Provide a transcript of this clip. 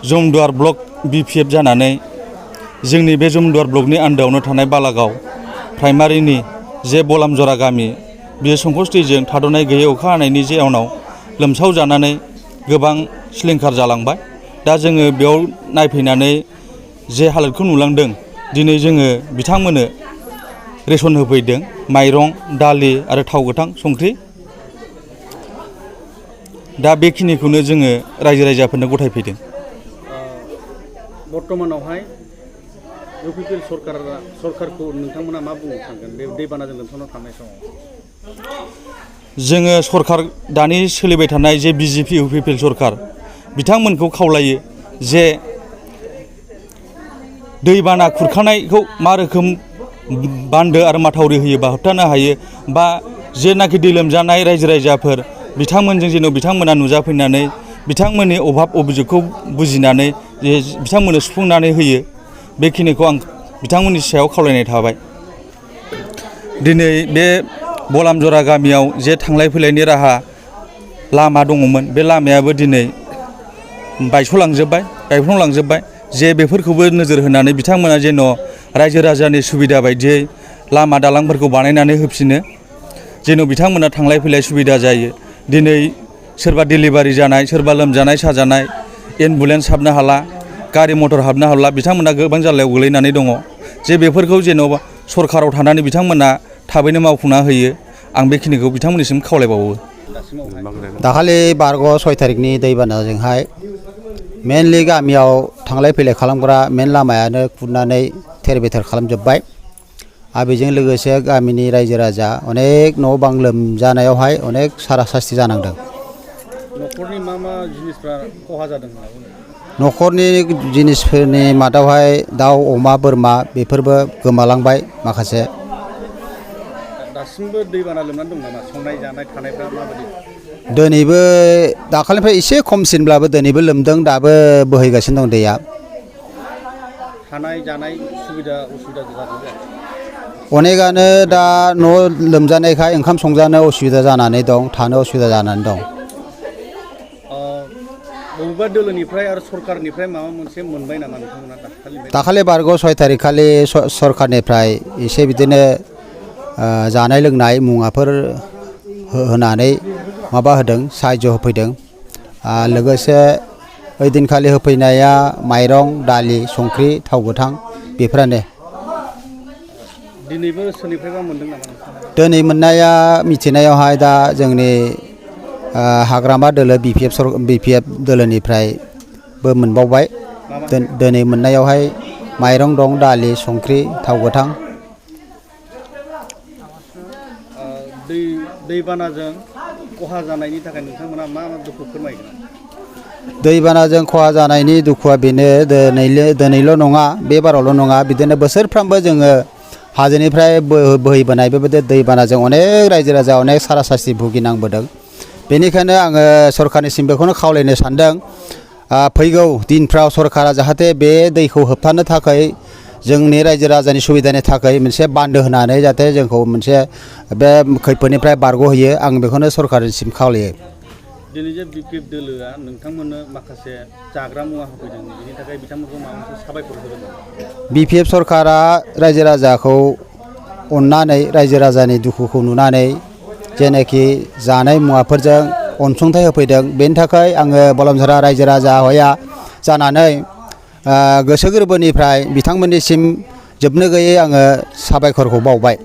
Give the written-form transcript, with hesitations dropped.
Jamduar block BPF जानानै जोंनि बे जमदुवार ब्लकनि आन्दोआवनो थानाय बालागाव प्राइमारिनि जे बलामजरा गामि बेयो संकस दैजों थाद'नाय गैयै अखा हानायनि जाउनाव लोमसाव जानानै गोबां सिलिंखार जालांबाय। दा जोङो बेयाव नायफैनानै जे हालोदखौ नुलांदों दिनै जोङो बिथांमोननो रेसन होफैदों माइरं दालि आरो थाव गोथां संख्रि। दा बेखिनिखौनो जोङो रायजो राजाफोरनो गथायफैदों। बर्तमानावहाय UPPL सरकारखौ नोंथांमोना मा बुंनो सानगोन बे दैबानाजों लोमसावना थानाय समाव? जोङो सरकार दानि सोलिबाय थानाय जे BJP UPPL सरकार बिथांमोनखौ खावलायो जे दैबाना खुरखानायखौ मा रोखोम बान्दो आरो माथावरि होयोबा होबथानो हायो, बा जेनाखि दै लोमजानाय रायजो राजाफोर बिथांमोनजों जेन' बिथांमोना नुजाफैनानै बिथांमोननि अभाब अभियोगखौ बुजिनानै जे बिथांमोननो सुफुंनानै होयो, बेखिनिखौ आं बिथांमोननि सायाव खावलायनाय थाबाय। दिनै बे बलामजरा गामियाव जे थांलाय फैलायनि राहा लामा दङमोन बे लामायाबो दिनै गायफ्लंलांजोब्बाय। जे बेफोरखौबो नोजोर होनानै बिथांमोना जेन' रायजो राजानि सुबिदा बायदियै लामा दालांफोरखौ बानायनानै होफिनो, जेन' बिथांमोना थांलाय फैलाय सुबिदा जायो। दिनै सोरबा डिलिभारि जानाय, सोरबा लोमजानाय साजानाय एम्बुलेन्स हाबनो हाला, गारि मटर हाबनो हाला, बिथांमोना गोबां जाल्लायाव गोलैनानै दङ। जे बेफोरखौ जेन'बा सरकाराव थानानै बिथांमोना थाबैनो मावफुंना होयो, आं बेखिनिखौ बिथांमोननिसिम खावलायबावो। दाखालि बारग' 6 तारिखनि दैबानाजोंहाय मेनलि गामियाव थांलाय फैलाय खालामग्रा मेन लामायानो खुरनानै थेर बेथेर खालामजोब्बाय। आरो बेजों लोगोसे गामिनि रायजो राजा अनेक न' बां लोमजानायावहाय अनेक सारासास्ति जानांदों। न'खरनि मा जिनिसफ्रा खहा जादों होनना बुङो? न'खरनि जिनिसफोरनि मादावहाय दाउ अमा बोरमा बेफोरबो गोमालांबाय माखासे। दासिमबो दैबाना लोमनानै दं नामा? संनाय जानाय थानायफ्रा माबायदि? दिनैबो दाखालिनिफ्राय एसे खमसिनब्लाबो दिनैबो लोमदों, दाबो बोहैगासिनो दं दैया। थानाय जानाय सुबिदा उसुबिदा जाजोब्बाय? अनेकानो दा न' लोमजानायखाय ओंखाम संजानो असुबिदा जानानै दं, थानो असुबिदा जानानै दं। बबेबा दोलोनिफ्राय आरो सरकारनिफ्राय माबा मोनसे मोनबाय नामा नोंथांमोना दाखालि बारग' 6 तारिख खालि सरकारनिफ्राय एसे बिदिनो जानाय लोंनाय मुवाफोर होनानै माबा होदों, साहाय्य होफैदों। लोगोसे ओइदिनखालि होफैनाया माइरं दालि संख्रि थाव गोथां बेफोरानो। दिनैबो सोरनिफ्रायबा मोनदों नामा नोंथाङा? दिनै मोननाया मिथिनायावहाय दा जोंनि हाग्रामा दोलो BPF दोलोनिफ्रायबो मोनबावबाय। दिनै मोननायावहाय माइरं दं, दालि संख्रि थाव गोथां। दैबानाजों खहा जानायनि थाखाय नोंथांमोना मा दुखु फोरमायगोन? दैबानाजों खहा जानायनि दुखुआ बेनो दिनैल' नङा, बे बारावल' नङा, बिदिनो बोसोरफ्रामबो जोङो हाजोनिफ्राय बोहैबोनाय बेबायदि दैबानाजों अनेक रायजो राजा अनेक सारासास्ति भुगिनांबोदों। बेनिखायनो आङो सरकारनिसिम बेखौनो खावलायनो सानदों, फैगौ दिनफ्राव सरकारा जाहाथे बे दैखौ होबथानो थाखाय जोंनि रायजो राजानि सुबिदानि थाखाय मोनसे बान्दो होनानै जाहाथे जोंखौ मोनसे बे खैफोदनिफ्राय बारग'होयो, आं बेखौनो सरकारनिसिम खावलायो। दिनै जे BPF दोलोआ नोंथांमोननो माखासे जाग्रा मुवा होफैदों, बेनि थाखाय बिथांमोनखौ माबा मोनसे साबायखर होदों? BPF सरकारा रायजो राजाखौ अननानै रायजो राजानि दुखुखौ नुनानै जेनाखि जानाय मुवाफोरजों अनसुंथाइ होफैदों, बेनि थाखाय आङो बलामजरा रायजो राजा जानानै गोसो गोरबोनिफ्राय बिथांमोननिसिम जोबनो गैयै आङो साबायखरखौ बावबाय।